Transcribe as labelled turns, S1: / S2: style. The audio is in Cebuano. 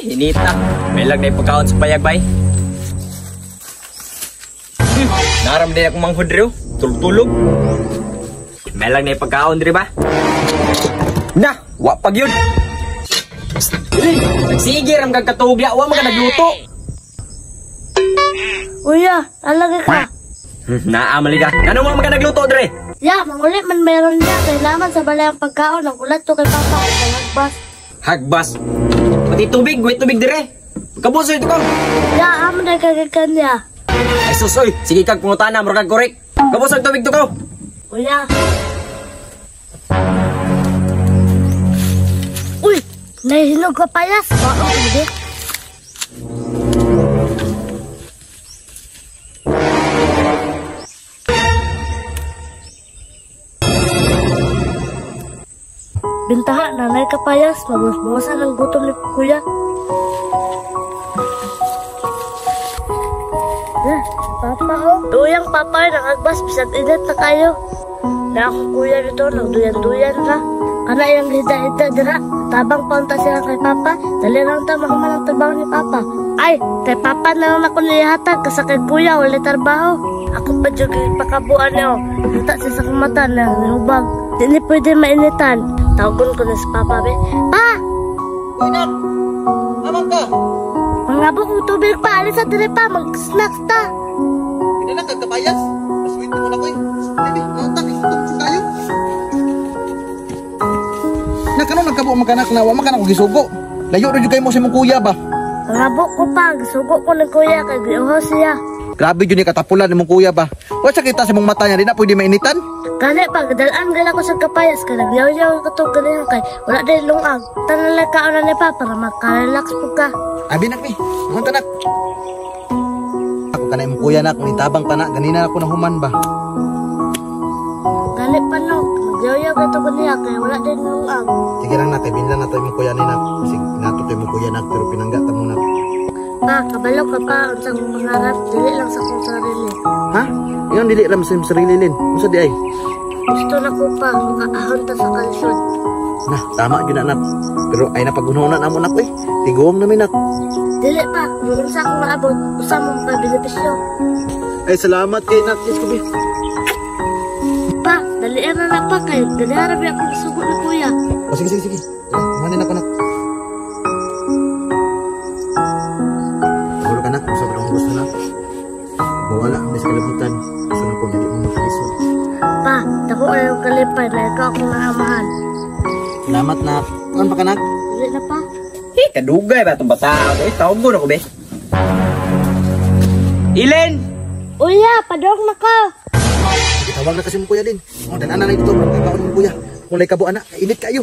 S1: Hinita. May lag na ipagkaon sa payag, bay. Naram din akong manghod rin. Tulog-tulog. May lag na ipagkaon diri ba? Na, wa pag yun. Nagsige ram kag katugla, wa man ka nagluto.
S2: Uya, alagay ka.
S1: Naamali ka. Ano wa man ka nagluto dre?
S2: Ya, manguli man meron niya. Kailangan sa balay ang pagkaon. Ang ulat to kay Papa. Ang hagbas.
S1: Hagbas. Pati tubig, wait tubig dire. Kabuso ito ko.
S2: Ya, amo na kagakan niya.
S1: Ay sus, oy. Sige kag pangutana, mura kag korek. Kabuso tubig to ko.
S2: Uya. Uy, nahihinog ka payas. Baon, hindi. Bintaha, nanay kapayas, mabawas-bawasan ang gutom ni kuya. Eh, papa oh. Duyang papa, nakagbas, bisag init na kayo. Na akong kuya nito, nagduyan-duyan na. Kana yung hida-hida dira, tabang paunta siya kay papa. Dali lang ta, mahuman ang trabaho ni papa. Ay, kay papa na lang ako nihatag, kasi kay kuya, wala trabaho. Ako pa dyan pakabuan niyo. Nata siya sa kumata na, nihubag. Di ni pwede mainitan. Tawagon ko na si Papa, be. Pa!
S3: Uy, nak! Amang ka!
S2: Mangabok ng tubig pa! Alis sa dire pa! Mag-snacks ta!
S3: Hindi na kagkabayas! Naswinti mo na ko eh! Baby, naunta! Isutong siya tayo! Nak, anong nagkabuo magkanak na? Wa man ka na kong gisugo! Layo rin kayo mo sa imong kuya ba?
S2: Mangabok ko pa! Gisugo ko ng kuya kay giuhaw siya!
S3: Grabe yun yung katapulan ng mong kuya ba? Wa sa kita sa mong mata niya, di na pwede mainitan?
S2: Gani pa, gadalaan gala ko sa kapayas kay nagyaw-yaw ka to ganyan kay wala din lungag. Tanan lang kaon na ni pa para makarelax po ka.
S3: Abi nak mi, ngon tanak. Ako kanay mong kuya nak, may tabang pa na, ganina ako nahuman ba?
S2: Gani pa no, nagyaw-yaw ka to ganyan kay wala din lungag.
S3: Sige lang nak, kay binlan na to imong kuya ni nak. Sige, inato to imong kuya nak, pero pinangga ta mo nak.
S2: Pa, kabalo ka pa unsang pangarap, dili lang sa akong sarili.
S3: Ha? Ingon dili lang sa imong sarili lin. Unsa di ay?
S2: Gusto na ko pa, makaahon ta sa kalisod.
S3: Nah, tama gyud na, nak. Pero ay napagunhonan amo nak eh. Tiguang na mi nak.
S2: Dili pa, kung unsa akong maabot, usa mo makabenepisyo.
S3: Ay salamat kay nak, yes ko bi.
S2: Pa, dali na na pa kay dali ra bi akong sugo ni kuya.
S3: Oh, sige sige sige. Manin ako nak. Wala ka nak, usa ka gusto nak. Wala ang sa kalibutan. Gusto na ko dili mo makalisod.
S2: Pa, dako ayo kalipay na ikaw akong naamahal.
S3: Salamat nak. Kuan pa ka nak?
S2: Dili na pa.
S1: Eh, kadugay ba itong bata? Eh, tawag ko be. Ilen!
S2: Uya, padong na ka.
S3: Tawag na kasi mong kuya din. Oh, dananan na ito. Kakaon mong kuya. Kulay kabo anak, init kayo.